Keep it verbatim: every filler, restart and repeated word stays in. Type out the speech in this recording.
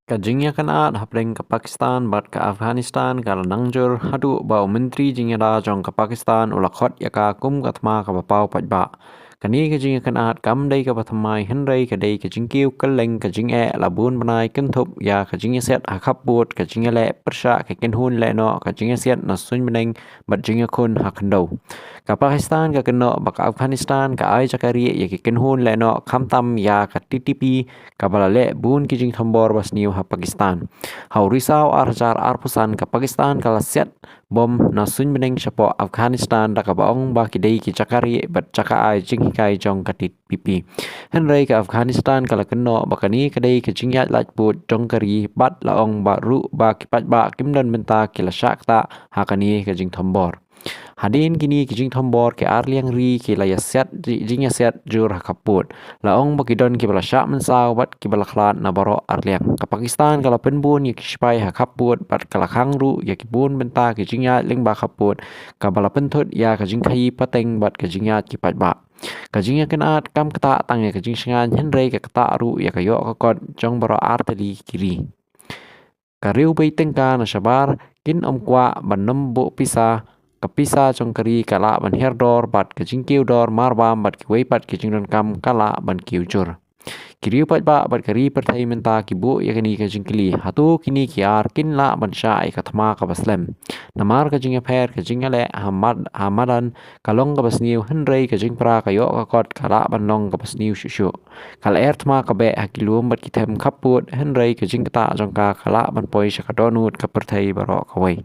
Ka jingïakynad hapdeng ka Pakistan bad ka Afghanistan ka la nang jur haduh ba u Myntri Jingïada jong ka Pakistan u la khot ïa ka kum ka thma kaba paw paidbah. Kane ka jingïakynad kam dei kaba thymmai hynrei ka dei ka jingkiew kylleng ka jingeh la bun bnai kynthup ïa ka jingïasiat ha khappud, ka jingïaleh pyrshah ka kynhun lehnoh, ka jingïasiat na suiñ bneng bad jingïakhun ha khyndew. Ka Pakistan ka kynnoh ba ka Afghanistan ka ai jaka rieh ïa ki kynhun lehnoh khamtam ïa ka T T P kaba la leh bun ki jingthombor basniew ha Pakistan. Ha u Risaw ar hajar arphew san ka Pakistan ka la siat bom na suiñ bneng shapoh Afghanistan da kaba ong ba ki dei ki jaka rieh bad jaka ai jinghikai jong ka T T P. Hynrei ka Afghanistan ka la kynnoh ba kane ka dei ka jingïaid laitpud jong ka ri bad la ong ba ruh ba ki paidbah kim don bynta ki la shah ktah ha kane ka jingthombor. Hadien kine ki jingthombor ki arliang ri ki la ïasiat, jingïasiat jur ha khappud. La ong ba ki don kiba la shah mynsaw bad kiba la khlad na baroh arliang. Ka Pakistan ka la pynbun ïa ki shipai ha khappud bad ka la khang ruh ïa ki bun bynta ki jingïaid lyngba khappud kaba la pynthut ïa ka jingkhaïi pateng bad ka jingïaid ki paidbah. Ka jingïakynad kam ktah tang ïa ka jingshngaiñ hynrei ka ktah ruh ïa ka ïoh ka kot jong baroh artylli ki ri. Ka riew bei tyngka na shabar kin ym kwah ban ym buh pisa, ka pisa jong ka ri ka lah ban hiar dor bad ka jingkiew dor marbam bad kiwei pat ki jingdonkam ka lah ban kiew jur. Ki riew paidbah bad ka ri pyrthei mynta ki buh ïa kane ka jingkylli, hato kine ki ar kin lah ban shah ïa ka thma kaba slem? Namar ka jingïapher ka jingïaleh ha mad-, ha madan ka long kaba sniew hynrei ka jingpra ka ïoh ka kot ka lah ban long kaba sniew shuh shuh. Ka la er thma ka beh ha ki lum bad ki them khappud hynrei ka jingktah jong ka ka lah ban poi sha ka dohnud ka pyrthei baroh kawei.